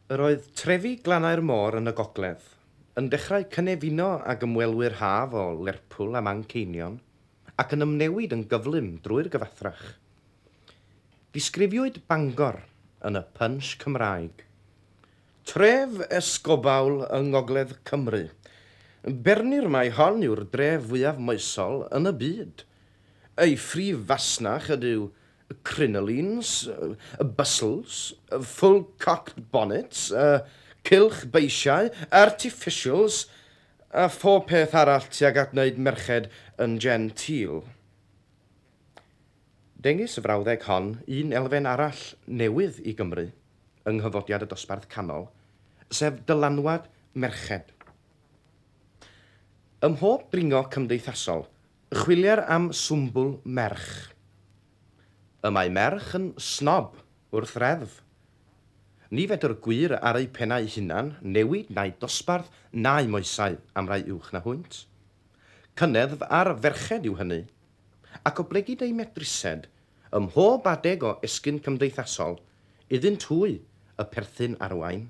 Yr oedd trefi glannau'r môr yn y gogledd yn dechrau cynefino ag ymwelwyr haf o Lerpwl a Manceinion, ac yn ymnewid yn gyflym drwy'r gyfathrach. Disgrifiwyd Bangor yn y Punch Cymraeg. Tref esgobawl yng ngogledd Cymru. Bernir mai hon yw'r dref fwyaf moesol yn y byd. Ei phrif fasnach ydyw crinolines, bustles, full-cocked bonnets, cylch beisiau, artificials, a phob peth arall tuag at wneud merched yn genteel. Dengys y frawddeg hon un elfen arall newydd i Gymru yng nghyfodiad y dosbarth canol, sef dylanwad merched. Ym mhob dringo cymdeithasol, Chwilier am swmbwl merch. Y mae merch yn snob wrth reddf. Ni fedr gwŷr ar eu pennau hunan newid na'u dosbarth na'u moesau am rai uwch na hwynt. Cynneddf ar ferched yw hynny, ac oblegid eu medrused, ym mhob adeg o esgyn cymdeithasol, iddynt hwy y perthyn arwain.